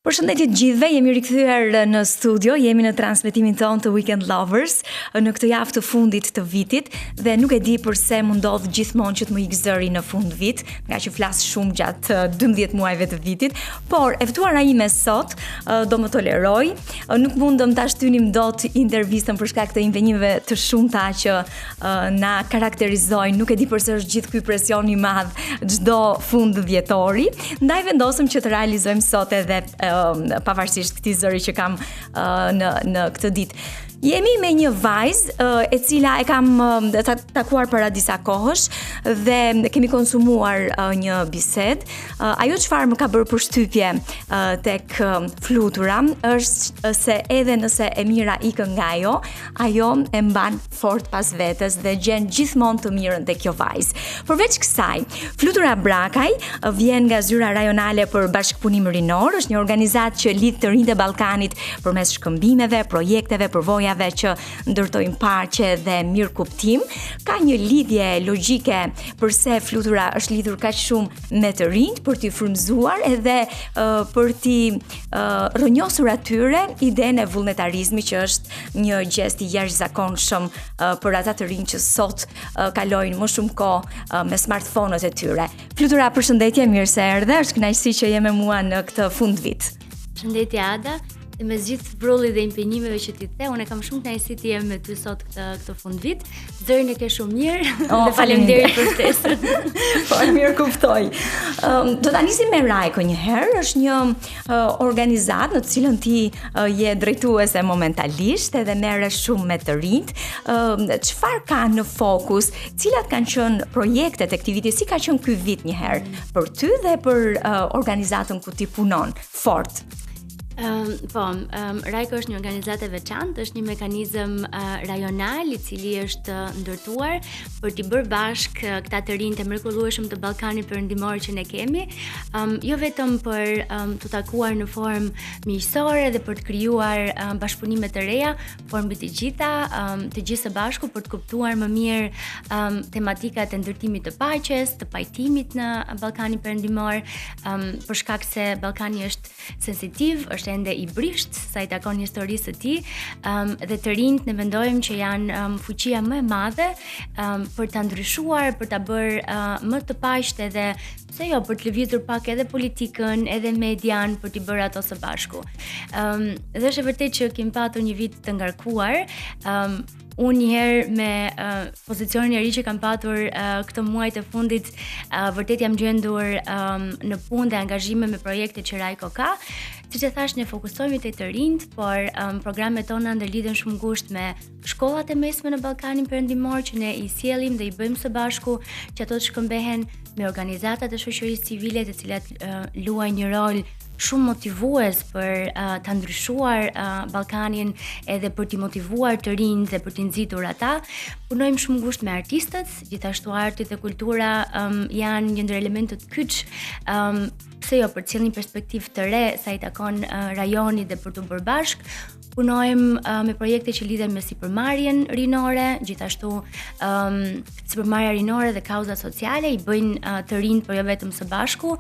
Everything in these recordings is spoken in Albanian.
Përshëndetje të gjithëve, jemi rikthyer në studio, jemi në transmetimin tonë të Weekend Lovers në këtë javë të fundit të vitit dhe nuk e di përse më ndodh gjithmonë që të më ikë zëri në fund vit, ngaqë flas shumë gjatë 12 muajve të vitit, por e ftuara ime sot do më tolerojë, nuk mundëm ta shtynim dot intervistën për shkak të impenjimeve të shumta që na karakterizojnë, nuk e di përse është gjithë ky presion i madh çdo fund dhjetori. Ndaj vendosëm që të realizojmë sot edhe uh, pavarësisht këtij zëri që kam uh, në në këtë ditë. Jemi me një vajzë uh, e cila e kam uh, takuar para disa kohësh dhe kemi konsumuar uh, një bisedë. Uh, ajo çfarë më ka bërë përshtypje uh, tek uh, Flutura është se edhe nëse e mira ikën nga ajo, ajo e mban fort pas vetes dhe gjen gjithmonë të mirën te kjo vajzë. Përveç kësaj, Flutura Brakaj vjen nga zyra rajonale për bashkëpunim rinor, është një organizatë që lidh të rinjtë e Ballkanit përmes shkëmbimeve, projekteve, përvojave që ndërtojnë paqe dhe mirëkuptim. Ka një lidhje logjike përse Flutura është lidhur kaq shumë me të rinjtë për t'i frymëzuar edhe uh, për t'i uh, rrënjosur atyre idenë e vullnetarizmit që është një gjest i jashtëzakonshëm uh, për ata të rinj që sot uh, kalojnë më shumë kohë uh, me smartphone-ët e tyre. Flutura, përshëndetje, mirë se erdhe. Është kënaqësi që je me mua në këtë fundvit. Përshëndetje Ada. Dhe me gjithë vrullin dhe impenjimeve që ti the, unë e kam shumë kënaqësi të jem me ty sot këtë këtë fundvit. Zërin e ke shumë mirë oh, dhe faleminderit për ftesën. po mirëkuptoj. Um, do ta nisim me Rajko një herë, është një uh, organizatë në të cilën ti uh, je drejtuese momentalisht edhe merresh shumë me të rinjtë. Uh, çfarë ka në fokus? Cilat kanë qenë projektet e këtij viti? Si ka qenë ky vit një herë për ty dhe për uh, organizatën ku ti punon fort? Um, po, um, Rajko është një organizatë e veçantë, është një mekanizëm uh, rajonal i cili është ndërtuar për t'i bërë bashkë uh, këta të rinj të mrekullueshëm të Ballkanit Perëndimor që ne kemi, um, jo vetëm për um, t'u takuar në formë miqësore dhe për të krijuar um, bashkëpunime të reja, por mbi të gjitha um, të gjithë së bashku për të kuptuar më mirë um, tematikat e ndërtimit të paqes, të pajtimit në Ballkanin Perëndimor, um, për shkak se Ballkani është sensitiv, është ende i brishtë sa i takon historisë së tij, um, dhe të rinjtë ne mendojmë që janë um, fuqia më e madhe um, për ta ndryshuar, për ta bërë uh, më të paqtë edhe pse jo për të lëvizur pak edhe politikën, edhe median për t'i bërë ato së bashku. Ëm um, dhe është e vërtetë që kemi patur një vit të ngarkuar. Ëm um, unë një herë me uh, pozicionin e ri që kam patur uh, këto muajt e fundit, uh, vërtet jam gjendur um, në punë dhe angazhime me projekte që Rajko ka. Siç e thashë, ne fokusohemi te të rinjtë, por um, programet tona ndërlidhen shumë ngushtë me shkollat e mesme në Ballkanin Perëndimor që ne i sjellim dhe i bëjmë së bashku që ato të shkëmbehen me organizatat e shoqërisë civile të cilat uh, luajnë një rol shumë motivues për uh, ta ndryshuar uh, Ballkanin edhe për t'i motivuar të rinjtë dhe për t'i nxitur ata. Punojmë shumë ngushtë me artistët, gjithashtu arti dhe kultura um, janë një ndër elementët kyç um, pse jo për të sjellë një perspektivë të re sa i takon uh, rajonit dhe për t'u bërë bashkë. Punojmë uh, me projekte që lidhen me sipërmarrjen rinore, gjithashtu um, sipërmarrja rinore dhe kauzat sociale i bëjnë uh, të rinjtë, por jo vetëm së bashku.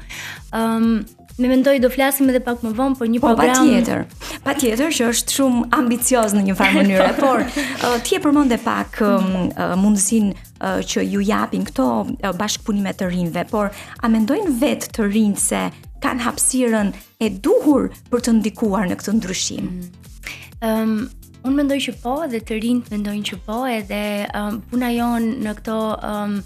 Um, Me mendoj do flasim edhe pak më vonë për një po, program. Patjetër. Patjetër që është shumë ambicioz në një farë mënyre, por uh, ti e përmende pak um, uh, mundësinë uh, që ju japin këto uh, bashkëpunime të rinjve, por a mendojnë vetë të rinjtë se kanë hapësirën e duhur për të ndikuar në këtë ndryshim? Ëm um, unë mendoj që po dhe të rinjtë mendojnë që po, edhe um, puna jonë në këto um,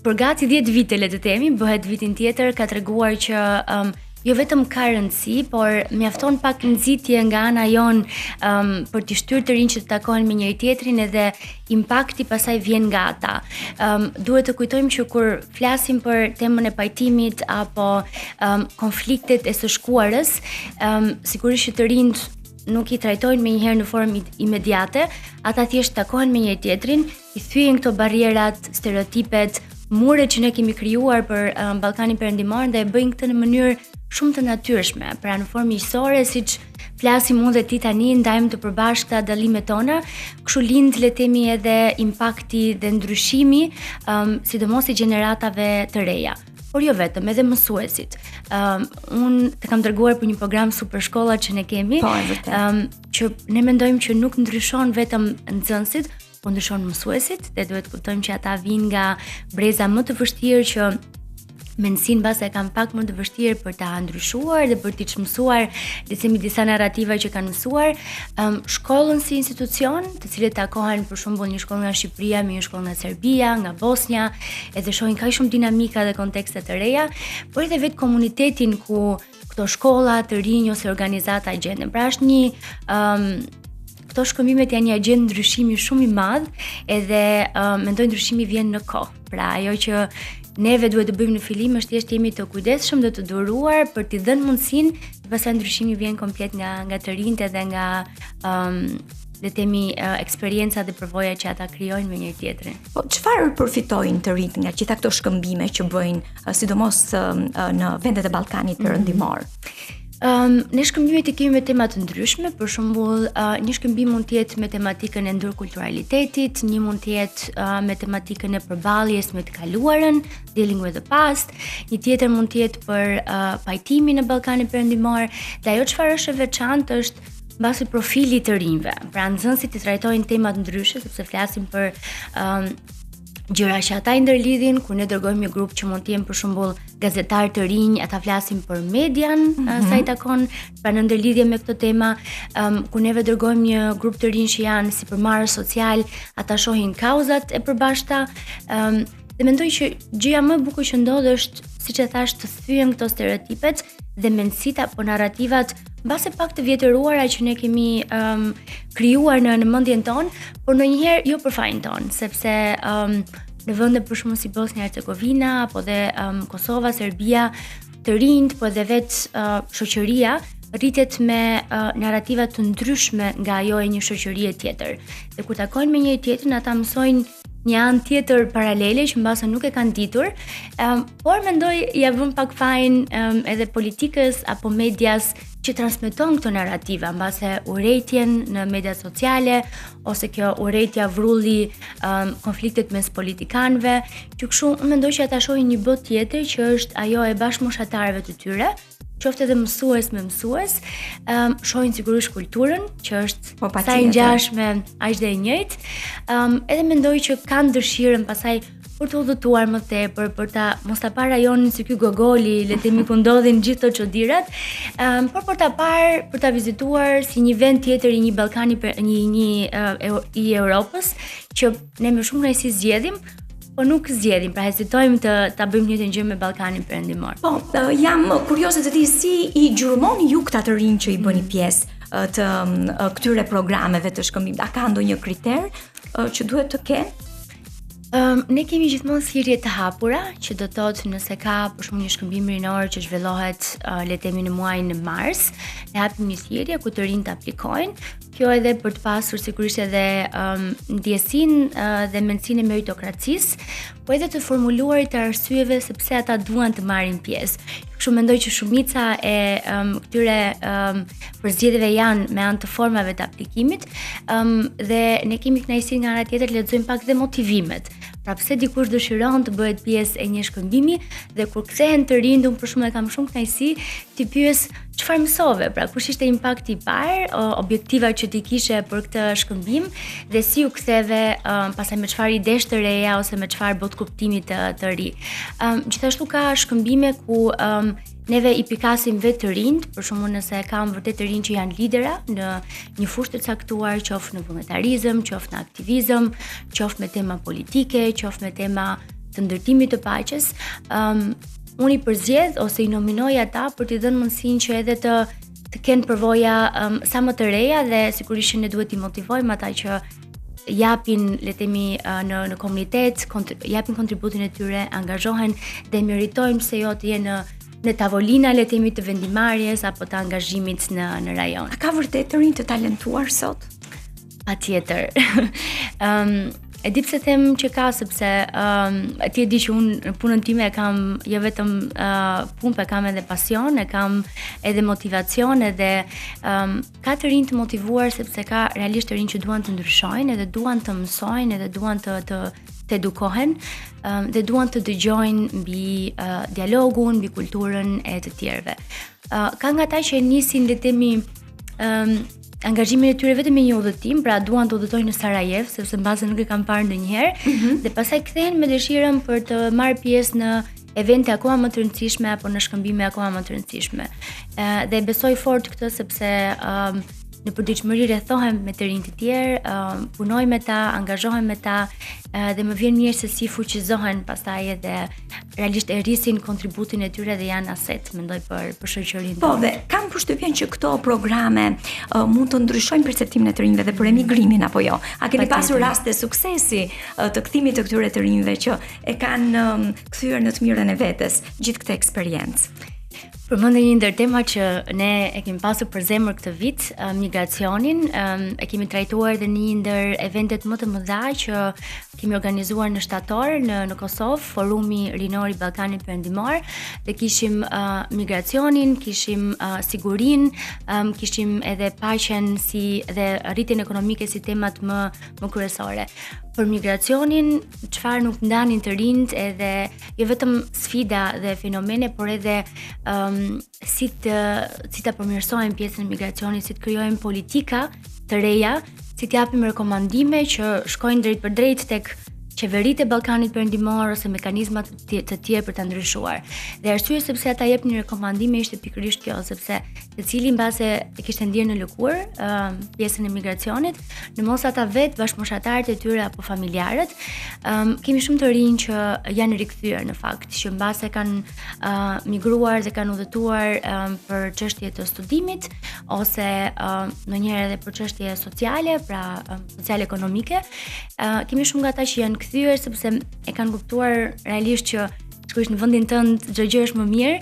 për gati 10 vite le të themi, bëhet vitin tjetër ka treguar që um, jo vetëm ka rëndësi, por mjafton pak nxitje nga ana jonë um, për t'i shtyrë të rinjtë që të takohen me njëri tjetrin edhe impakti pastaj vjen nga ata. Um, duhet të kujtojmë që kur flasim për temën e pajtimit apo um, konfliktet e së shkuarës, um, sigurisht që të rinjtë nuk i trajtojnë menjëherë në formë imediate, ata thjesht takohen me njëri tjetrin, i thyejnë këto barrierat, stereotipet, muret që ne kemi krijuar për um, Ballkanin Perëndimor dhe e bëjnë këtë në mënyrë shumë të natyrshme, pra në formë miqësore, siç flasim unë dhe ti tani, ndajmë të përbashkëta dallimet tona, kështu lind le të themi edhe impakti dhe ndryshimi, um, sidomos i gjeneratave të reja. Por jo vetëm, edhe mësuesit. Ëm um, unë të kam treguar për një program super shkolla që ne kemi. Po, e vërtetë. Ëm um, që ne mendojmë që nuk ndryshon vetëm nxënësit, po ndryshon mësuesit dhe duhet të kuptojmë që ata vijnë nga breza më të vështirë që mendësinë mbase e kanë pak më të vështirë për ta ndryshuar dhe për t'i çmësuar, le të themi disa narrativa që kanë mësuar, um, shkollën si institucion, të cilët takohen për shembull një shkollë nga Shqipëria me një shkollë nga Serbia, nga Bosnja, edhe shohin kaq shumë dinamika dhe kontekste të reja, por edhe vetë komunitetin ku këto shkolla të rinj ose organizata gjenden. Pra është një um, këto shkëmbimet janë një agjendë ndryshimi shumë i madh, edhe um, mendoj ndryshimi vjen në kohë. Pra ajo që neve duhet të bëjmë në fillim është thjesht jemi të kujdesshëm dhe të duruar për t'i dhënë mundësinë, dhe pastaj ndryshimi vjen komplet nga nga të rinjtë edhe nga um, le të themi uh, eksperienca dhe përvoja që ata krijojnë me njëri tjetrin. Po çfarë përfitojnë të rinjtë nga gjitha këto shkëmbime që bëjnë sidomos në vendet e Ballkanit mhm. Perëndimor? Um, ne shkëmbimet i kemi me tema të ndryshme, për shembull, uh, një shkëmbim mund të jetë me tematikën e ndërkulturalitetit, një mund të jetë uh, me tematikën e përballjes me të kaluarën, dealing with the past, një tjetër mund të jetë për uh, pajtimin në Ballkanin Perëndimor, dhe ajo çfarë është e veçantë është mbase profili i të rinjve. Pra nxënësit i trajtojnë temat ndryshe sepse flasim për um, gjëra që ata i ndërlidhin, kur ne dërgojmë një grup që mund të jenë për shembull gazetarë të rinj, ata flasin për median mm -hmm. sa i takon, pra në ndërlidhje me këto tema, um, kur neve dërgojmë një grup të rinj që janë sipërmarrës social, ata shohin kauzat e përbashkëta, um, dhe mendoj që gjëja më e bukur që ndodh është, siç e thashë, të thyhen këto stereotipet dhe mendësitë apo narrativat mbase pak të vjetëruara që ne kemi um, krijuar në në mendjen tonë, por ndonjëherë jo për fajin tonë, sepse um, në vende për shembull si Bosnia Hercegovina apo dhe um, Kosova, Serbia, të rinjtë, po edhe vetë uh, shoqëria rritet me uh, narrativa të ndryshme nga ajo e një shoqërie tjetër. Dhe kur takojnë me njëri tjetrin, ata mësojnë një anë tjetër paralele që mbase nuk e kanë ditur, um, por mendoj ia vëmë pak fajin um, edhe politikës apo medias që transmeton këto narrativa, mbase urrejtjen në mediat sociale ose kjo urrejtja vrulli um, konfliktet mes politikanëve, që kështu unë mendoj që ata shohin një botë tjetër që është ajo e bashkëmoshatarëve të tyre, qoftë edhe mësues me mësues, um, shohin sigurisht kulturën, që është po, sa e ngjashme, aq dhe e njëjtë. Um, edhe mendoj që kanë dëshirën pastaj për të udhëtuar më tepër, për ta mos ta parë rajonin si ky gogoli, le të themi ku ndodhin gjithë këto çudirat, um, por për ta parë, për ta vizituar si një vend tjetër i një Ballkani për një një uh, i Europës, që ne me shumë kënaqësi zgjedhim, po nuk zgjedhim, pra hezitojmë të ta bëjmë njëjtën gjë me Ballkanin Perëndimor. Po, jam kurioze të di si i gjurmoni ju këta të rinj që i bëni mm. pjesë të këtyre programeve të shkëmbimit. A ka ndonjë kriter që duhet të kenë? Um, ne kemi gjithmonë thirrje të hapura, që do të thotë nëse ka për shembull një shkëmbim rinor që zhvillohet uh, le të themi në muajin mars, ne hapim një thirrje ku të rinjtë aplikojnë, Kjo edhe për të pasur sigurisht edhe um, ndjesinë uh, dhe mendësinë e meritokracisë, po edhe të formuluarit të arsyeve se pse ata duan të marrin pjesë. Kështu mendoj që shumica e um, këtyre um, përzgjedhjeve janë me anë të formave të aplikimit, um, dhe ne kemi kënaqësinë nga ana tjetër të lexojmë pak dhe motivimet. Pra pse dikush dëshiron të bëhet pjesë e një shkëmbimi dhe kur kthehen të rinjtë, unë për shembull e kam shumë kënaqësi t'i pyes çfarë mësove, pra kush ishte impakti i parë, objektiva që ti kishe për këtë shkëmbim dhe si u ktheve um, pastaj me çfarë idesh të reja ose me çfarë botëkuptimi të të ri. Um, gjithashtu ka shkëmbime ku um, neve i pikasim vetë të rinjtë, për shembull nëse kam vërtet të rinj që janë lidera në një fushë të caktuar, qoftë në vullnetarizëm, qoftë në aktivizëm, qoftë me tema politike, qoftë me tema të ndërtimit të paqes, um, unë i përzgjedh ose i nominoj ata për t'i dhënë mundësinë që edhe të të kenë përvoja um, sa më të reja dhe sigurisht që ne duhet t'i motivojmë ata që japin, le të themi, në në komunitet, kontri, japin kontributin e tyre, angazhohen dhe meritojnë pse jo të jenë në në tavolina le të themi të vendimmarrjes apo të angazhimit në në rajon. A ka vërtet të rinj të talentuar sot? Patjetër. Ëm um, e di pse them që ka sepse ëm um, ti e di që unë në punën time e kam jo vetëm uh, punë, po e kam edhe pasion, e kam edhe motivacion, edhe ëm um, ka të rinj të motivuar sepse ka realisht të rinj që duan të ndryshojnë, edhe duan të mësojnë, edhe duan të të të edukohen um, dhe duan të dëgjojnë mbi uh, dialogun, mbi kulturën e të tjerëve. Uh, ka nga ata që e nisin le të themi um, angazhimin e tyre vetëm me një udhëtim, pra duan të udhëtojnë në Sarajevë, sepse mbase nuk e kanë parë ndonjëherë, mm -hmm. dhe pastaj kthehen me dëshirën për të marrë pjesë në evente akoma më të rëndësishme apo në shkëmbime akoma më të rëndësishme. Ë dhe e besoj fort këtë sepse ë në përditshmëri rrethohem me të rinj të tjerë, uh, punoj me ta, angazhohem me ta uh, dhe më vjen mirë se si fuqizohen pastaj edhe realisht e rrisin kontributin e tyre dhe janë aset, mendoj për për shoqërinë. Po, dhe kam përshtypjen që këto programe uh, mund të ndryshojnë perceptimin e të rinjve dhe për emigrimin apo jo. A keni pasur raste suksesi uh, të kthimit të këtyre të rinjve që e kanë um, kthyer në të mirën e vetes gjithë këtë eksperiencë? Përmende një ndër temat që ne e kemi pasur për zemër këtë vit, migracionin, e kemi trajtuar edhe në një ndër eventet më të mëdha që kemi organizuar në shtator në në Kosovë, Forumi Rinor i Ballkanit Perëndimor, dhe kishim uh, migracionin, kishim uh, sigurinë, um, kishim edhe paqen si dhe rritjen ekonomike si temat më më kryesore. Për migracionin, çfarë nuk ndanin të rinjtë edhe jo vetëm sfida dhe fenomene, por edhe um, si të si ta përmirësojmë pjesën e migracionit, si të krijojmë politika të reja, si të japim rekomandime që shkojnë drejtpërdrejt tek qeveritë e Ballkanit Perëndimor ose mekanizmat të tjerë për ta ndryshuar. Dhe arsyeja sepse ata jepnin rekomandime ishte pikërisht kjo, sepse secili mbase e kishte ndjerë në lëkurë uh, pjesën e migracionit, në mos ata vetë bashkëmoshatarët e tyre apo familjarët, um, kemi shumë të rinj që janë rikthyer në fakt, që mbase kanë uh, migruar dhe kanë udhëtuar um, për çështje të studimit ose uh, ndonjëherë edhe për çështje sociale, pra um, sociale ekonomike. Uh, kemi shumë nga ata që janë kthyer sepse e kanë kuptuar realisht që sigurisht në vendin tënd çdo gjë është më mirë,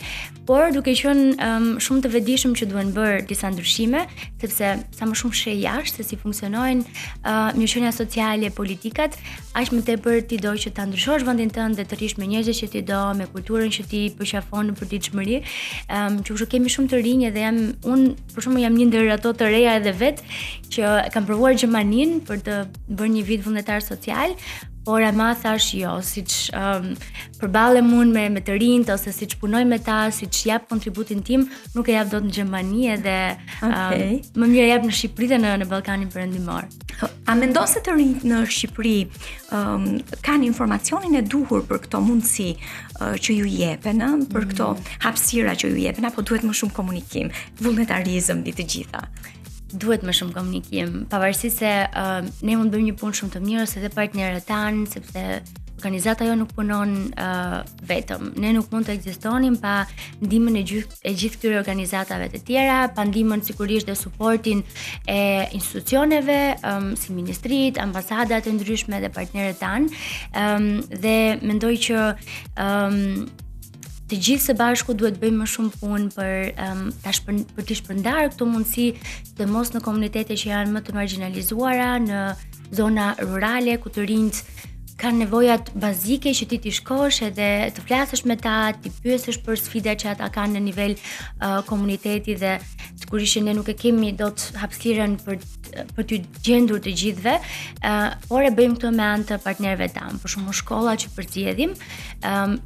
por duke qenë um, shumë të vetëdijshëm që duhen bërë disa ndryshime, sepse sa më shumë sheh jashtë se si funksionojnë uh, mirëqenia sociale, politikat, aq më tepër ti do që ta ndryshosh vendin tënd dhe të rrish me njerëzit që ti do, me kulturën që ti përqafon në përditshmëri. Ëm um, që kështu kemi shumë të rinj edhe jam unë për shembull jam një ndër ato të reja edhe vetë që kam provuar Gjermaninë për të bërë një vit vullnetar social, por ama thashë jo, siç um, përballem unë me, me të rinjtë ose siç punoj me ta, siç jap kontributin tim, nuk e jap dot në Gjermani edhe okay. um, më mirë e jap në Shqipëri dhe në, në Ballkanin Perëndimor. A mendon se të rinjtë në Shqipëri um, kanë informacionin e duhur për këto mundësi uh, që ju jepen, ëh, për këto mm. hapësira që ju jepen, apo duhet më shumë komunikim, vullnetarizëm mbi të gjitha? duhet më shumë komunikim, pavarësisht se uh, ne mund të bëjmë një punë shumë të mirë ose edhe partnerët tanë, sepse organizata jonë nuk punon uh, vetëm. Ne nuk mund të ekzistonim pa ndihmën e gjithë e gjithë këtyre organizatave të tjera, pa ndihmën sigurisht dhe suportin e institucioneve, um, si ministritë, ambasadat e ndryshme dhe partnerët tanë. Um, dhe mendoj që um, të gjithë së bashku duhet të bëjmë më shumë punë për um, ta shpër, për të shpërndarë këto mundësi, sidomos në komunitete që janë më të margjinalizuara, në zona rurale ku të rinjtë kanë nevojat bazike që ti t'i shkosh edhe të flasësh me ta, t'i pyesësh për sfidat që ata kanë në nivel uh, komuniteti dhe sigurisht që ne nuk e kemi dot hapësirën për për t'ju gjendur të gjithëve, uh, por e bëjmë këtë me anë të partnerëve tanë, për shembull shkolla që përzgjedhim, um,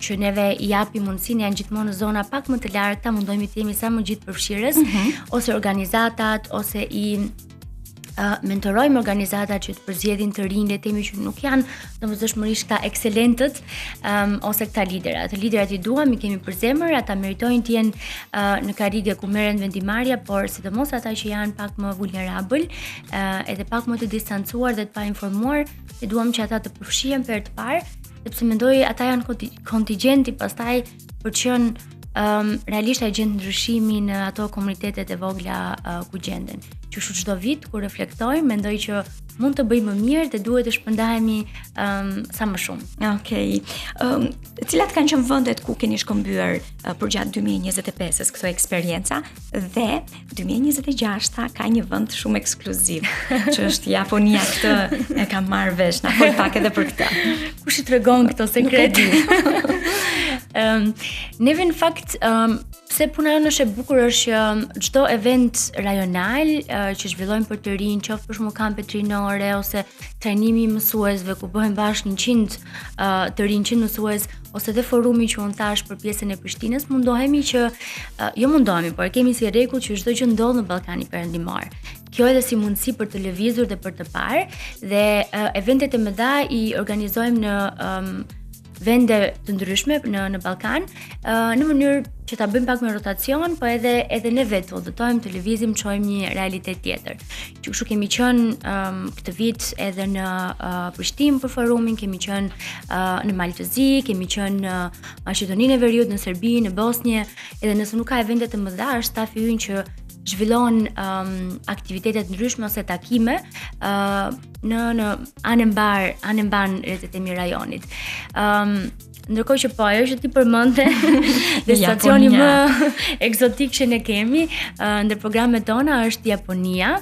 që neve i japim mundësinë janë gjithmonë në zona pak më të largëta, mundohemi të jemi sa më gjithëpërfshirës mm -hmm. ose organizatat ose i uh, mentorojmë organizatat që të përzgjedhin të rinj, le të themi që nuk janë domosdoshmërisht këta ekselentët um, ose këta liderat. Liderat i duam, i kemi për zemër, ata meritojnë të jenë uh, në karrige ku merren vendimmarrja, por sidomos ata që janë pak më vulnerabël, uh, edhe pak më të distancuar dhe të painformuar, e duam që ata të përfshihen për herë të parë sepse mendoj ata janë kontingjenti pastaj për të qenë um, realisht agjent ndryshimi në ato komunitetet e vogla uh, ku gjenden. Kështu çdo vit kur reflektojmë, mendoj që mund të bëjmë më mirë dhe duhet të shpërndahemi um, sa më shumë. Okej. Okay. Um, cilat kanë qenë vendet ku keni shkëmbyer uh, përgjatë 2025-s këto eksperienca dhe 2026-a ka një vend shumë ekskluziv, që është Japonia këtë e kam marrë vesh, na fol pak edhe për këtë. Kush i tregon këto sekrete? Um, neve në fakt, um, pse puna jonë është e bukur është që çdo event rajonal uh, që zhvillojmë për të rinj, qoftë për shembull kampet rinore ose trajnimi i mësuesve ku bëhen bashkë 100 uh, të rinj, 100 mësues ose edhe forumi që unë thashë për pjesën e Prishtinës, mundohemi që uh, jo mundohemi, por e kemi si rregull që çdo gjë ndodh në Ballkanin Perëndimor. Kjo edhe si mundësi për të lëvizur dhe për të parë dhe uh, eventet e mëdha i organizojmë në um, vende të ndryshme në në Ballkan, uh, në mënyrë që ta bëjmë pak me rotacion, po edhe edhe ne vetë të udhëtojmë, të lëvizim, të shohim një realitet tjetër. Që kështu kemi qenë um, këtë vit edhe në uh, Prishtinë për forumin, kemi qenë uh, në Mal të Zi, kemi qenë në Maqedoninë e Veriut, në Serbi, në Bosnjë, edhe nëse nuk ka evente të mëdha, është stafi ynë që zhvillon um, aktivitete të ndryshme ose takime uh, në në anembanë anembanë le të themi rajonit. Ëm um, ndërkohë që po ajo që ti përmende destinacioni më ekzotik që ne kemi uh, ndër programet tona është Japonia.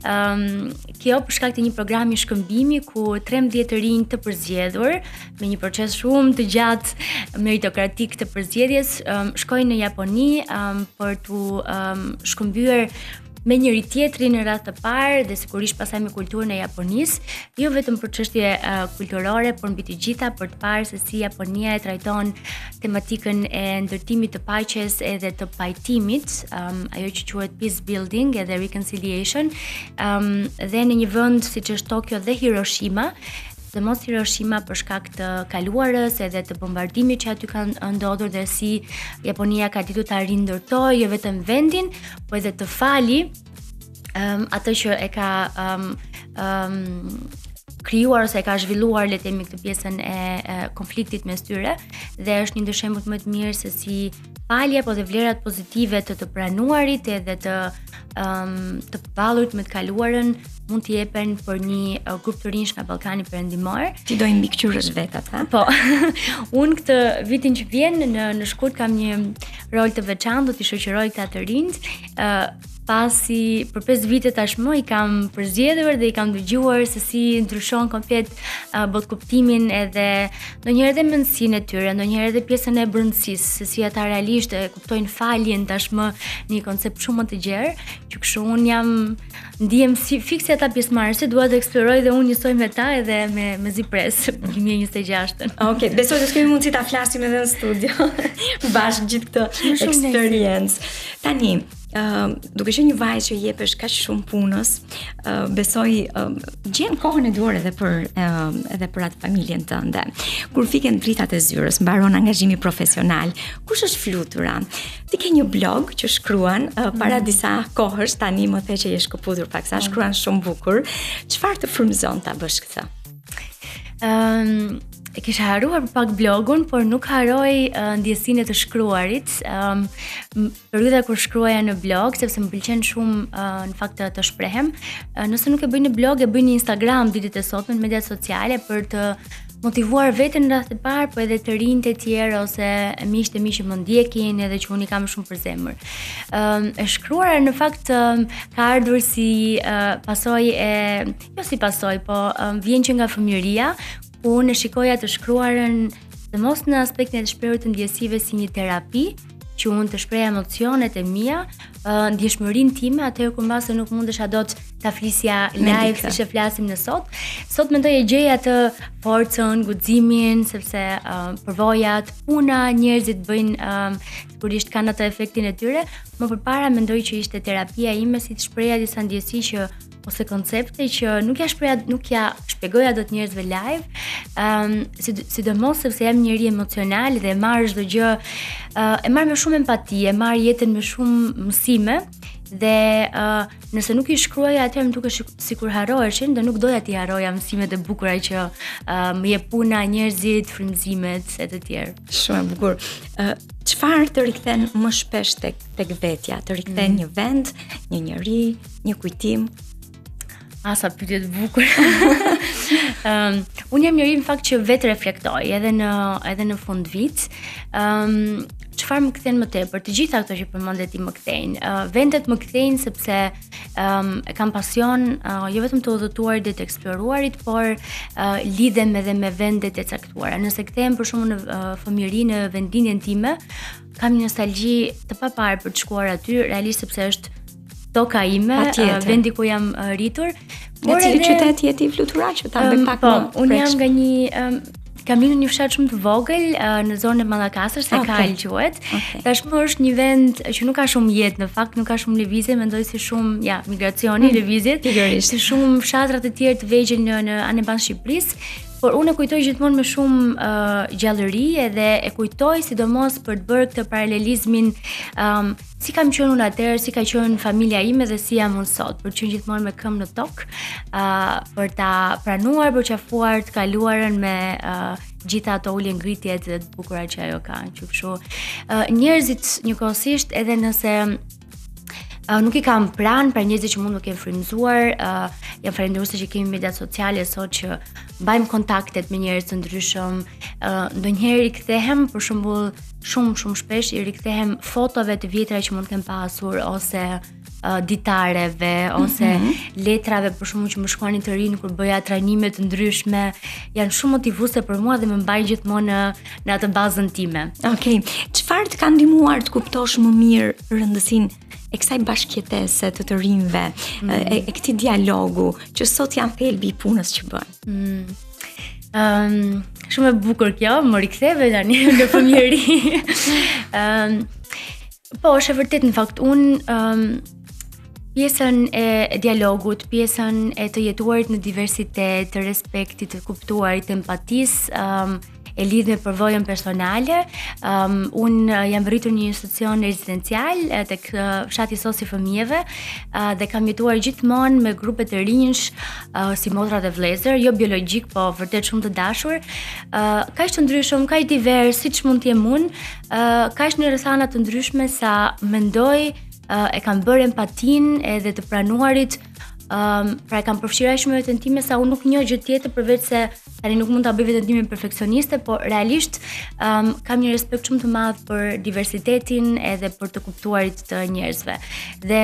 Ëm um, kjo për shkak të një programi shkëmbimi ku 13 të rinj të përzgjedhur me një proces shumë të gjatë meritokratik të përzgjedhjes, um, shkojnë në Japoni um, për t'u um, shkëmbyer me njëri tjetrin në radhë të parë dhe sigurisht pastaj me kulturën e Japonisë, jo vetëm për çështje uh, kulturore, por mbi të gjitha për të parë se si Japonia e trajton tematikën e ndërtimit të paqes edhe të pajtimit, um, ajo që quhet peace building edhe reconciliation, um, dhe në një vend siç është Tokyo dhe Hiroshima, sidomos Hiroshima për shkak të kaluarës edhe të bombardimit që aty kanë ndodhur dhe si Japonia ka ditur ta rindërtojë jo vetëm vendin, po edhe të fali um, atë që e ka um, um, krijuar ose e ka zhvilluar le të themi këtë pjesën e, e konfliktit mes tyre dhe është një ndër shembujt më të mirë se si falja po dhe vlerat pozitive të të pranuarit edhe të um, të përballurit me të kaluarën mund të jepen për një uh, grup të rinjsh nga Ballkani Perëndimor. Ti do i mbikëqyrësh vetë ata? Po. Unë këtë vitin që vjen në në shkurt kam një rol të veçantë, do t'i shoqëroj këta të rinjt, ë uh, pasi për 5 vite tashmë i kam përzgjedhur dhe i kam dëgjuar se si ndryshon komplet uh, botëkuptimin edhe ndonjëherë edhe mendësinë e tyre, ndonjëherë edhe pjesën e brendësisë, se si ata realisht e kuptojnë faljen tashmë në një koncept shumë më të gjerë, që kështu unë jam ndihem si fiks si ata pjesëmarrës, dua të eksploroj dhe unë njësoj me ta edhe me mezi pres 2026-ën. Okej, okay, besoj do të kemi mundësi ta flasim edhe në studio bashkë gjithë këtë eksperiencë. Tani, uh, duke qenë një vajzë që i jepesh kaq shumë punës, uh, besoj uh, gjen kohën e duhur edhe për uh, edhe për atë familjen tënde. Kur fiken dritat e zyrës, mbaron angazhimi profesional. Kush është Flutura? Ti ke një blog që shkruan uh, para mm. disa kohësh, tani më the që je shkëputur pak sa mm. shkruan shumë bukur. Çfarë të frymëzon ta bësh këtë? Ëm um, e kisha harruar për pak blogun, por nuk harroj uh, ndjesinë e të shkruarit. Ëm um, periudha kur shkruaja në blog, sepse më pëlqen shumë uh, në fakt të, të shprehem. Uh, nëse nuk e bëj në blog, e bëj në Instagram ditët e sotme në mediat sociale për të motivuar veten në radhë të parë, po edhe të rinjtë e tjerë ose miqtë e mi që më ndjekin edhe që unë i kam shumë për zemër. Ëm um, e shkruara në fakt um, ka ardhur si uh, pasojë e jo si pasojë, po um, vjen që nga fëmijëria, ku unë e shikoja të shkruarën sidomos në aspektin e të shprehurit të ndjesive si një terapi, që unë të shpreha emocionet e mia, uh, ndjeshmërinë time atëherë kur mbase nuk mundesha dot ta flisja live siç e flasim ne sot. Sot mendoj e gjej atë forcën, guximin, sepse uh, përvojat, puna, njerëzit bëjnë uh, sigurisht kanë atë efektin e tyre. Më përpara mendoj që ishte terapia ime si të shpreha disa ndjesi që ose koncepte që nuk ja shpreha, nuk ja shpjegoja dot njerëzve live. Ëm um, si, sidomos sepse jam njeri emocional dhe e marr çdo gjë uh, e marr me shumë empati, e marr jetën me shumë mësime dhe uh, nëse nuk i shkruaja atëherë më dukej sikur harroheshin dhe nuk doja t'i harroja mësimet e bukura që uh, më jep puna, njerëzit, frymëzimet e të tjerë. Shumë e bukur. Ë çfarë të rikthen më shpesh tek tek vetja, të rikthen mm. një vend, një njeri, një kujtim. A sa pyetje të bukur. um, unë jam njeri në fakt që vetë reflektoj edhe në edhe në fund vit. Ëm um, Çfarë më kthen më tepër? Të gjitha këto që përmende ti më kthejnë. Uh, vendet më kthejnë sepse um, e kam pasion uh, jo vetëm të udhëtuarit dhe të eksploruarit, por uh, lidhem edhe me vendet e caktuara. Nëse kthehem për shembull në uh, fëmijëri në vendlindjen time, kam një nostalgji të paparë për të shkuar aty, realisht sepse është toka ime, uh, vendi ku jam uh, rritur. Nga cili qytet je ti Flutura që ta bëj pak po, më unë jam nga një um, kam lindur në një fshat shumë të vogël uh, në zonën e Mallakastrës, se okay. quhet. Okay. Tashmë është një vend që nuk ka shumë jetë në fakt, nuk ka shumë lëvizje, mendoj si shumë, ja, migracioni, mm, lëvizjet, si shumë fshatra të tjerë të vegjël në në anembanë Shqipërisë. Por unë e kujtoj gjithmonë me shumë uh, gjallëri edhe e kujtoj sidomos për të bërë këtë paralelizmin um, si kam qenë unë atëherë, si ka qenë familja ime dhe si jam unë sot, për të qenë gjithmonë me këmbë në tokë, uh, për ta pranuar, përqafuar të kaluarën me uh, gjitha ato ulje ngritjet dhe të bukura që ajo ka, që kështu. Uh, njerëzit njëkohësisht edhe nëse Uh, nuk i kam pranë, pra njerëzit që mund të më kenë frymëzuar, uh, jam falënderuese që kemi mediat sociale sot që mbajmë kontaktet me njerëz të ndryshëm, uh, ndonjëherë i kthehem, për shembull, shumë shumë shpesh i rikthehem fotove të vjetra që mund të kem pasur ose uh, ditareve ose mm -hmm. letrave për shembull që më shkruanin të rinj kur bëja trajnime të ndryshme, janë shumë motivuese për mua dhe më mbajnë gjithmonë në në atë bazën time. Okej. Okay. Çfarë të ka ndihmuar të kuptosh më mirë rëndësinë e kësaj bashkëjetese të të rinjve, mm -hmm. e, e këtij dialogu që sot janë thelbi i punës që bën? Mm. Um, shumë e bukur kjo, më riktheve tani në fëmijëri. um, po, është e vërtetë në fakt unë um, pjesën e dialogut, pjesën e të jetuarit në diversitet, të respektit, të kuptuarit, të empatisë, um, e lidh me përvojën personale. Um, unë jam rritur në një institucion rezidencial tek fshati SOS i fëmijëve uh, dhe kam jetuar gjithmonë me grupe të rinjsh uh, si motra dhe vëllezër, jo biologjik, po vërtet shumë të dashur. Uh, kaq të ndryshëm, kaq divers siç mund të jem unë, uh, kaq në rrethana të ndryshme sa mendoj uh, e kam bërë empatinë edhe të pranuarit Um, pra e kam përfshirë aq shumë veten time sa unë nuk njoh gjë tjetër përveç se tani nuk mund ta bëj veten time perfeksioniste, por realisht um, kam një respekt shumë të madh për diversitetin edhe për të kuptuarit të njerëzve. Dhe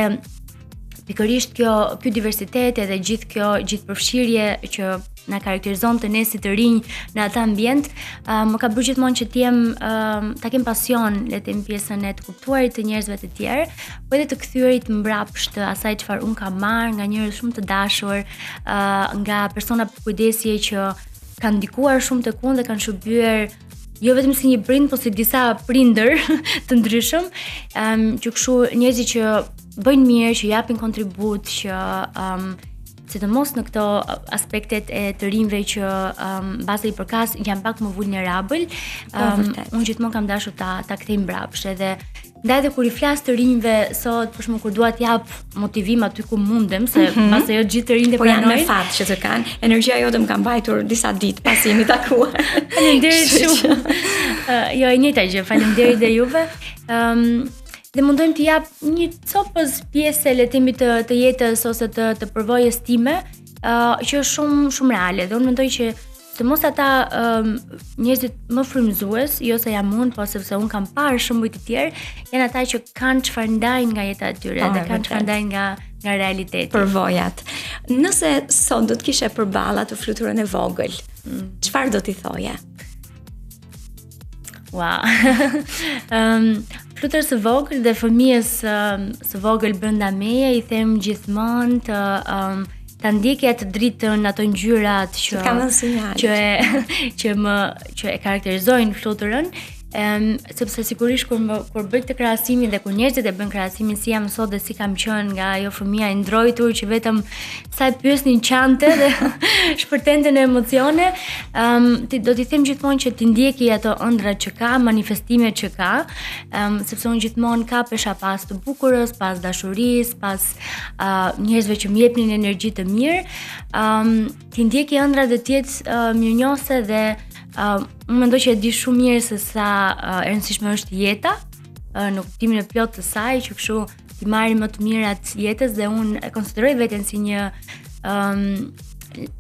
pikërisht kjo ky diversitet edhe gjithë kjo gjithëpërfshirje që na karakterizonte ne si të rinj në atë ambient, uh, më ka bërë gjithmonë që të jem uh, ta kem pasion, le të them pjesën e të kuptuarit të njerëzve të tjerë, po edhe të kthyerit mbrapsht të asaj çfarë unë kam marrë nga njerëz shumë të dashur, uh, nga persona përkujdesje që kanë ndikuar shumë tek unë dhe kanë shërbyer jo vetëm si një prind, po si disa prindër të ndryshëm, um, që kështu njerëzit që bëjnë mirë, që japin kontribut, që um, sidomos në këto aspektet e të rinjve që um, mbase i përkas janë pak më vulnerabël, um, unë gjithmonë kam dashur ta ta kthej mbrapsht edhe Ndaj dhe kur i flas të rinjve sot, për shembull kur dua të jap motivim aty ku mundem, se mm -hmm. mbase jo gjithë të rinjtë po janë me fat që të kanë. Energjia jote më ka mbajtur disa ditë pasi jemi takuar. Faleminderit shumë. uh, jo, e njëjta gjë. Faleminderit dhe juve. Ëm um, dhe mundohem të jap një copëz pjese le të themi të të jetës ose të të përvojës time, uh, që është shumë shumë reale dhe unë mendoj që Sidomos ata um, njerëzit më frymëzues, jo se jam unë, po sepse unë kam parë shembuj të tjerë, janë ata që kanë çfarë ndajnë nga jeta e tyre po, dhe kanë çfarë ndajnë nga nga realiteti. Përvojat. Nëse sot do të kishe përballë atë fluturën e vogël, mm. çfarë do t'i thoje? Wow. um, fluturës së vogël dhe fëmijës um, së vogël brenda meje i them gjithmonë të um, ta ndjekë atë dritën, ato ngjyrat që që kanë sinjale. Që e që më që e karakterizojnë fluturën. Ëm um, sepse sigurisht kur më, kur bëj këtë krahasimin dhe kur njerëzit e bëjnë krahasimin si jam sot dhe si kam qenë nga ajo fëmija e ndrojtur që vetëm sa e pyesnin qante dhe shpërthente në emocione, ëm um, ti do t'i them gjithmonë që t'i ndjeki ato ëndrrat që ka, manifestimet që ka, ëm um, sepse unë gjithmonë kapesha pas të bukurës, pas dashurisë, pas uh, njerëzve që më jepnin energji të mirë, ëm um, t'i ndjeki ëndrrat dhe të jetë uh, mirënjohëse dhe uh, unë mendoj që e di shumë mirë se sa uh, e rëndësishme është jeta uh, në kuptimin e plotë të saj, që kështu t'i marri më të mirat jetës dhe unë e konsideroj veten si një um,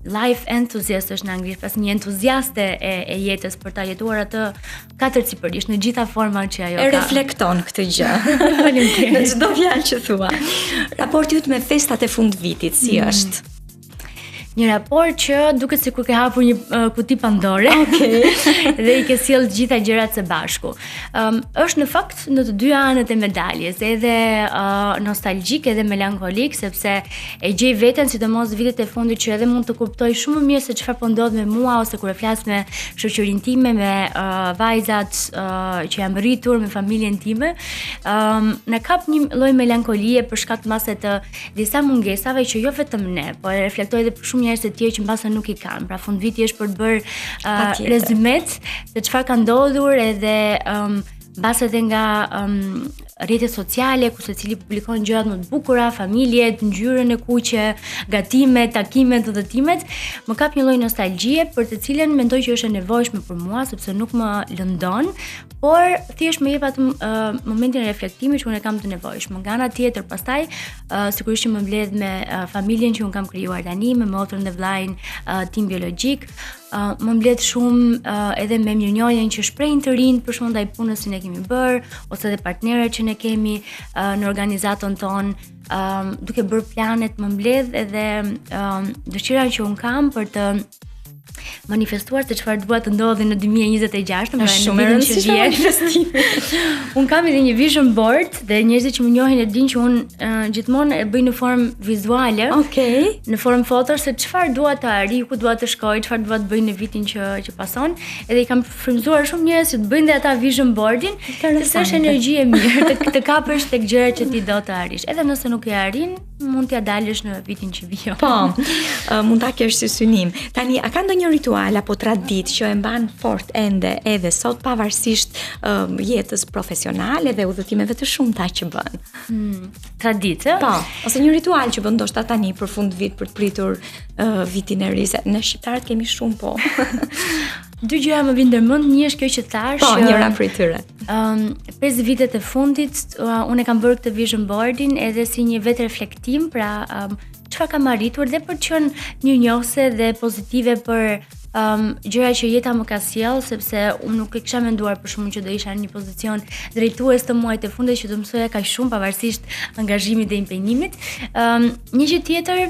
life enthusiast është në anglisht, pra një entuziaste e, e jetës për ta jetuar atë katërcipërisht në gjitha format që ajo ka. E reflekton këtë gjë. Faleminderit. Në çdo fjalë që thua. Raporti yt me festat e fundvitit si mm. është? Një raport që duket sikur ke hapur një uh, kuti Pandore. Okej. Okay. dhe i ke sjellë të gjitha gjërat së bashku. Um, është në fakt në të dy anët e medaljes, edhe uh, nostalgjik edhe melankolik, sepse e gjej veten sidomos vitet e fundit që edhe mund të kuptoj shumë më mirë se çfarë po ndodh me mua ose kur e flas me shoqërinë time, me uh, vajzat uh, që jam rritur, me familjen time. Um, na kap një lloj melankolie për shkak mbase të disa mungesave që jo vetëm ne, po e reflektoj edhe për shumë njerëz të tjerë që mbase nuk i kanë. Pra fundviti është për të bërë uh, rezymet se çfarë ka ndodhur edhe um, mbase edhe nga um, rrjetet sociale ku secili publikon gjërat më të bukura, familjet, ngjyrën e kuqe, gatimet, takimet, udhëtimet, më kap një lloj nostalgjie për të cilën mendoj që është e nevojshme për mua sepse nuk më lëndon, por thjesht më jep atë uh, momentin e reflektimit që unë e kam të nevojshme. Nga ana tjetër, pastaj, uh, sigurisht që më mbledh me uh, familjen që unë kam krijuar tani, me motrën dhe vllain uh, tim biologjik, uh, më mbledh shumë uh, edhe me mirënjohjen që shprehin të rinjtë për shembull ndaj punës që ne kemi bërë ose edhe partnerët që ne kemi uh, në organizatën tonë, um, duke bërë planet më mbledh edhe um, dëshira që unë kam për të manifestuar se çfarë dua të ndodhi në 2026, pra në shumë e rëndësishme manifestimi. unë kam edhe një vision board dhe njerëzit që më njohin e dinë që unë uh, gjithmonë e bëj në formë vizuale. Okej. Okay. Në formë foto se çfarë dua të arrij, ku dua të shkoj, çfarë dua të bëj në vitin që që pason. Edhe i kam frymëzuar shumë njerëz që të bëjnë dhe ata vision boardin, sepse është energji e mirë të, të kapësh tek gjërat që ti do të arrish. Edhe nëse nuk e arrin, mund t'ia dalësh në vitin që vjen. Po, mund ta kesh si synim. Tani, a ka ndonjë ritual apo traditë që e mban fort ende edhe sot pavarësisht uh, jetës profesionale dhe udhëtimeve të shumta që bën? Hmm, traditë? Po, ose një ritual që bën ndoshta tani për fund vit për të pritur uh, vitin e ri, se ne shqiptarët kemi shumë po. Dy gjëra më vijnë ndërmend, një është kjo që thashë. Po, njëra prej tyre. Ëm, um, pesë vitet e fundit uh, unë e kam bërë këtë vision boardin edhe si një vetreflektim, pra um, çfarë kam arritur dhe për të qenë mirënjohëse dhe pozitive për um, gjëra që jeta më ka sjellë, sepse unë nuk e kisha menduar për shembull që do isha në një pozicion drejtues të muajt e fundit që do mësoja kaq shumë pavarësisht angazhimit dhe impenjimit. Ëm, um, një gjë tjetër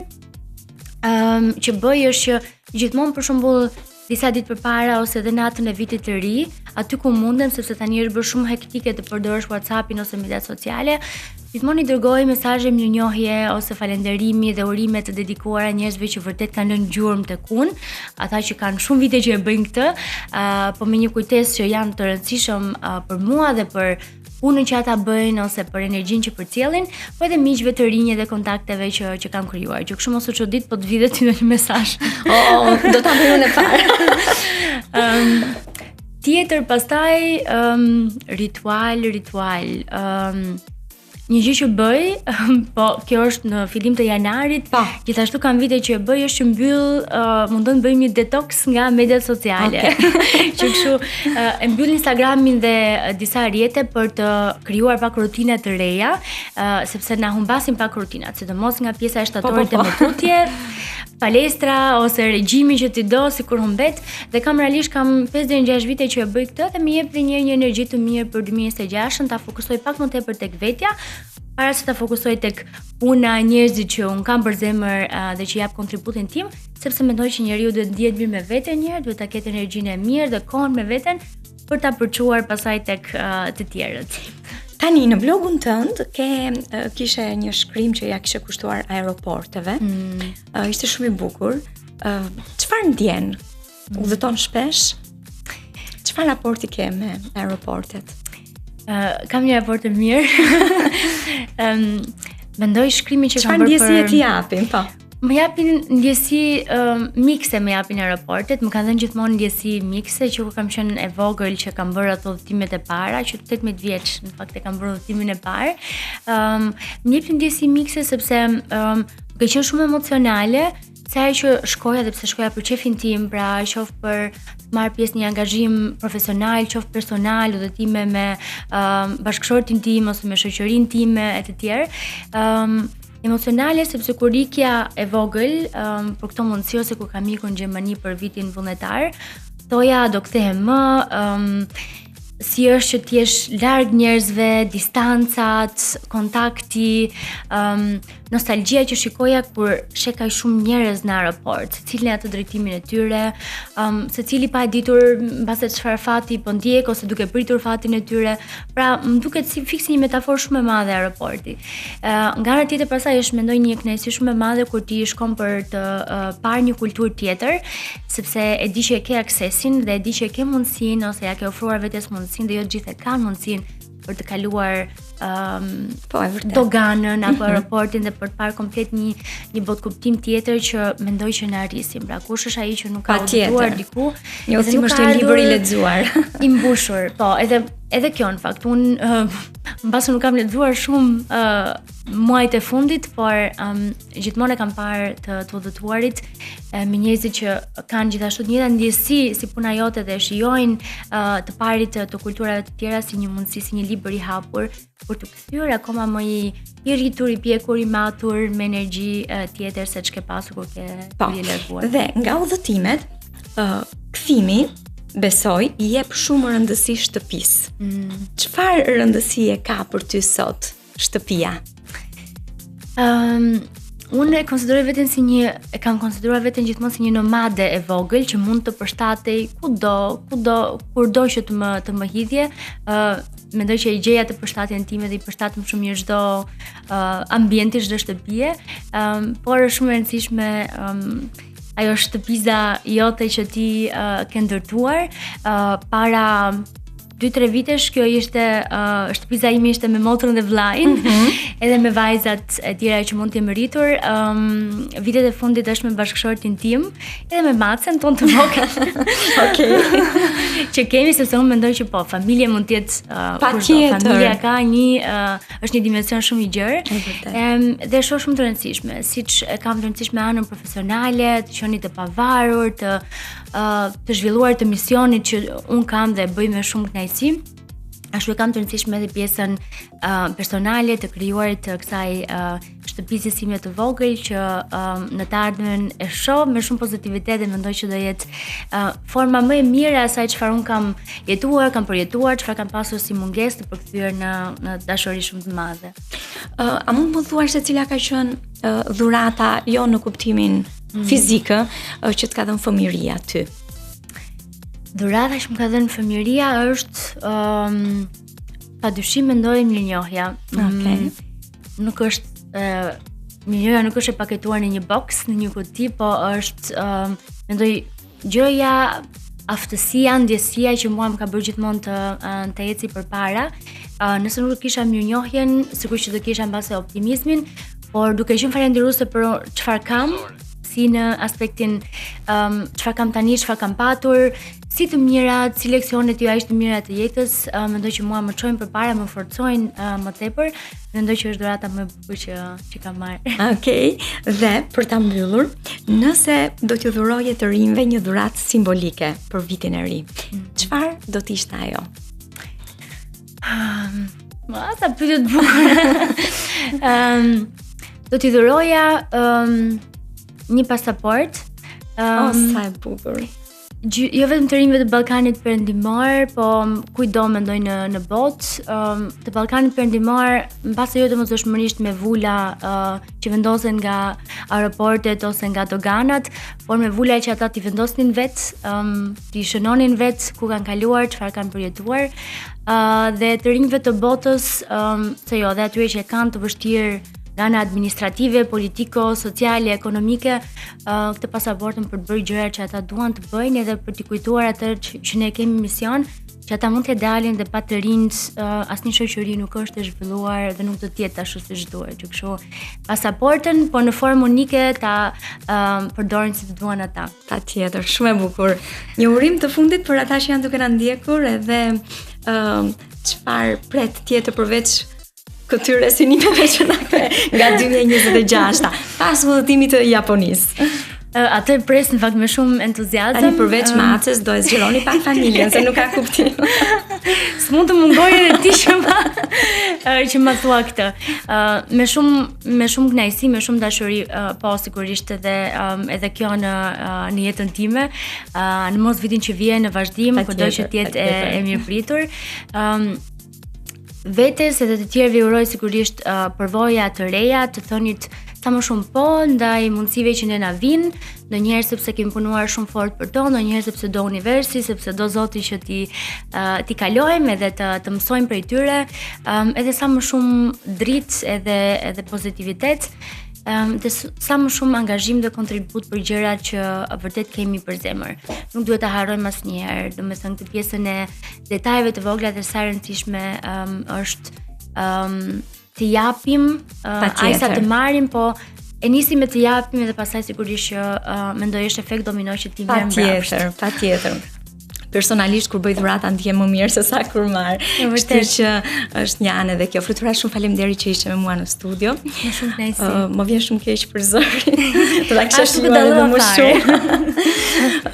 um, që bëj është që gjithmonë për shembull disa ditë përpara ose edhe natën e vitit të ri, aty ku mundem sepse tani është bërë shumë hektike të përdorësh WhatsAppin ose mediat sociale, gjithmonë i dërgoj mesazhe mirënjohje ose falënderimi dhe urime të dedikuara njerëzve që vërtet kanë lënë gjurmë tek unë, ata që kanë shumë vite që e bëjnë këtë, uh, po me një kujtesë që janë të rëndësishëm uh, për mua dhe për punën që ata bëjnë ose për energjinë që përcjellin, po edhe miqve të rinj dhe kontakteve që që kam krijuar. Që kështu mos u çudit, po të vijë ty ndonjë mesazh. Oh, oh, do ta bëj unë e para. um, tjetër pastaj um, ritual, ritual. Um, Një gjë që bëj, po kjo është në fillim të janarit, po. gjithashtu kam vite që e bëj është që mbyll, uh, mundohem të bëj një detox nga mediat sociale. Okay. që kështu uh, e mbyll Instagramin dhe disa rrjete për të krijuar pak rutina të reja, uh, sepse na humbasin pak rutinat, sidomos nga pjesa e shtatorit po, po, po. e më tutje. Palestra ose regjimi që ti do sikur humbet dhe kam realisht kam 5 deri në 6 vite që e bëj këtë dhe më jep dhe një një energji të mirë për 2026-ën ta fokusoj pak më tepër tek vetja para se ta fokusoj tek puna, njerëzit që un kam për zemër uh, dhe që jap kontributin tim, sepse mendoj që njeriu duhet të ndihet mirë me veten një herë, duhet ta ketë energjinë e mirë dhe kohën me veten për ta përçuar pasaj tek uh, të tjerët. Tani në blogun tënd ke uh, kishe një shkrim që ia kishe kushtuar aeroporteve. Mm. Uh, ishte shumë i bukur. Uh, çfarë ndjen? Mm. Udhëton shpesh? Çfarë raporti ke me aeroportet? Uh, kam një raport të mirë. um, mendoj shkrimi që kam bërë për Çfarë ndjesie të japin? Po. Më japin ndjesi uh, mikse më japin aeroportet, më kanë dhënë gjithmonë ndjesi mikse që kur kam qenë e vogël që kam bërë ato udhëtimet e para, që 18 vjeç në fakt e kam bërë udhëtimin e parë. Ëm um, më jepnin ndjesi mikse sepse um, duke qenë shumë emocionale, sa herë që shkoja dhe pse shkoja për qefin tim, pra qoftë për të marrë pjesë në një angazhim profesional, qoftë personal, udhëtime me um, bashkëshortin tim ose me shoqërinë time e të tjerë. Ëm um, Emocionale sepse kur ikja e vogël um, për këto mundësi ose kur kam ikur në Gjermani për vitin vullnetar, thoja do kthehem më, um, si është që të jesh larg njerëzve, distancat, kontakti, um, nostalgjia që shikoja kur sheh kaq shumë njerëz në aeroport, secili në atë drejtimin e tyre, um, secili pa e ditur mbase çfarë fati po ndjek ose duke pritur fatin e tyre. Pra, më duket si fiks një metaforë shumë e madhe aeroporti. Uh, nga ana tjetër pastaj është mendoj një kënaqësi shumë e madhe kur ti shkon për të uh, parë një kulturë tjetër, sepse e di që e ke aksesin dhe e di që e ke mundësinë ose ia ke ofruar vetes mundësinë dhe jo të gjithë e kanë mundësinë për të kaluar um, po, e vërtetë. doganën apo mhm. aeroportin dhe për të parë komplet një një botëkuptim tjetër që mendoj që na rrisim. Pra kush është ai që nuk ka udhëtuar diku? Një udhëtim është një libër i lexuar. I mbushur. Po, edhe edhe kjo në fakt unë uh, mbase nuk kam lexuar shumë uh, muajt e fundit, por um, gjithmonë e kam parë të, të udhëtuarit me njerëzit që kanë gjithashtu të njëjtat ndjesi si puna jote dhe shijojnë uh, të parit të, të kulturave të tjera si një mundësi, si një libër i hapur për t'u kthyer akoma më i i rritur, i pjekur, i matur me energji uh, tjetër se ç'ke pasur kur ke po. je larguar. Dhe nga udhëtimet, uh, kthimi besoj i jep shumë rëndësi shtëpisë. Mm. Çfarë rëndësie ka për ty sot? shtëpia? Ëm um, unë e konsideroj veten si një e kam konsideruar veten gjithmonë si një nomade e vogël që mund të përshtatej kudo, kudo, kurdo që të më të më hidhje, ë uh, mendoj që e gjeja atë përshtatjen time dhe i përshtatem shumë mirë çdo uh, ambienti, çdo shtëpie, ëm um, por është shumë e rëndësishme ëm um, ajo shtëpiza jote që ti uh, ke ndërtuar uh, para 2-3 vitesh kjo ishte uh, shtëpiza ime ishte me motrën dhe vëllain, mm -hmm. edhe me vajzat e tjera që mund të jem rritur. Um, vitet e fundit është me bashkëshortin tim, edhe me macen tonë të vogël. Okej. që kemi sepse unë mendoj që po, familja mund të jetë uh, Patjetër. Familja ka një uh, është një dimension shumë i gjerë. Ëm dhe shoh shumë të rëndësishme, siç e kam të rëndësishme anën profesionale, të qenit të pavarur, të të zhvilluar të misionit që unë kam dhe bëj me shumë kënaqësi. Ashtu e kam të rëndësishme edhe pjesën uh, personale të krijuarit të kësaj uh, shtëpizës sime të vogël që uh, në të ardhmen e shoh me shumë pozitivitet dhe mendoj që do jetë uh, forma më e mirë e asaj çfarë unë kam jetuar, kam përjetuar, çfarë kam pasur si mungesë të përkthyer në në dashuri shumë të madhe. Uh, a mund të më thuash se cila ka qenë uh, dhurata jo në kuptimin mm. fizik, uh, që të ka dhënë fëmijëria ty? Dhurata që më ka dhënë fëmijëria është um, pa dyshim mendoj mirënjohja. Okej. Okay. Mm, nuk është uh, mirënjohja nuk është e paketuar në një box, në një kuti, po është um, mendoj gjëja aftësia, ndjesia që mua më ka bërë gjithmonë të të eci përpara. Nëse nuk do kisha mirënjohjen, sigurisht që do kisha mbase optimizmin, por duke qenë falënderuese për çfarë kam, si në aspektin um, çfarë kam tani, çfarë kam patur, si të mirat, si leksionet jo aq të mira të jetës, uh, mendoj që mua më çojnë përpara, më forcojnë uh, më tepër, mendoj që është dhurata më e bukur që që kam marrë. Okej, okay. dhe për ta mbyllur, nëse do t'ju dhuroje të rinjve një dhuratë simbolike për vitin e ri, mm. çfarë do të ishte ajo? Um, ma, sa pyetje të bukura. um, do t'i dhuroja um, një pasaportë. Um, oh, sa e bukur. jo vetëm të rinjve të Ballkanit Perëndimor, po kujtdo mendoj në në botë, um, të Ballkanit Perëndimor, mbase jo domosdoshmërisht me vula uh, që vendosen nga aeroportet ose nga doganat, por me vula që ata t'i vendosnin vetë, um, t'i shënonin vetë ku kanë kaluar, çfarë kanë përjetuar, uh, dhe të rinjve të botës, um, se jo, dhe atyre që e kanë të vështirë nga ana administrative, politiko, sociale, ekonomike, uh, këtë pasaportën për të bërë gjëra që ata duan të bëjnë edhe për t'i kujtuar atë që, që ne kemi mision, që ata mund t'ia dalin dhe pa të rinjtë uh, asnjë shoqëri nuk është e zhvilluar dhe nuk do të jetë ashtu siç duhet. Që kështu pasaportën, por në formë unike ta uh, përdorin si të duan ata. Patjetër, shumë e bukur. Një urim të fundit për ata që janë duke na ndjekur edhe ë çfarë pret tjetër përveç këtyre synimeve që na the nga 2026-a, pas udhëtimit të Japonisë. Atë e pres në fakt me shumë entuziazëm. Tani përveç maces do e zgjeroni pak familjen se nuk ka kuptim. S'mund të mungoj edhe ti që ma që ma thua këtë. Uh, me shumë me shumë kënaqësi, me shumë dashuri, uh, po sigurisht edhe um, edhe kjo në uh, në jetën time, uh, në mos vitin që vjen në vazhdim, kudo që të jetë e, e mirëpritur. Um, vetes edhe të tjerëve uroj sigurisht uh, përvoja të reja, të thënit sa më shumë po ndaj mundësive që ne na vijnë, ndonjëherë sepse kemi punuar shumë fort për to, ndonjëherë sepse do universi, sepse do Zoti që t'i uh, t'i kalojmë edhe të të mësojmë prej tyre, um, edhe sa më shumë dritë edhe edhe pozitivitet, um, dhe sa më shumë angazhim dhe kontribut për gjërat që vërtet kemi për zemër. Nuk duhet ta harrojmë asnjëherë, domethënë këtë pjesën e detajeve të vogla dhe sa e rëndësishme um, është um, të japim, uh, aq sa të marrim, po e nisim me të japim dhe pastaj sigurisht që uh, mendoj është efekt domino që ti merr mbrapsht. Patjetër, patjetër. Personalisht kur bëj dhurata ndihem më mirë se sa kur marr. Kështu që është një anë edhe kjo. Flutura shumë faleminderit që ishe me mua në studio. Me shumë kënaqësi. Uh, më vjen shumë keq për zërin. Do ta kisha shijuar edhe më shumë.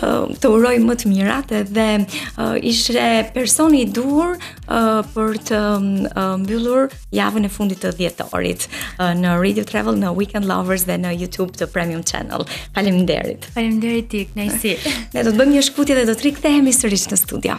uh, të uroj më të mirat edhe uh, ishe personi i duhur uh, për të uh, mbyllur javën e fundit të dhjetorit uh, në Radio Travel, në Weekend Lovers dhe në YouTube të Premium Channel. Faleminderit. Faleminderit ty, kënaqësi. Ne do të bëjmë një shkëputje dhe do të rikthehemi sërish në studio.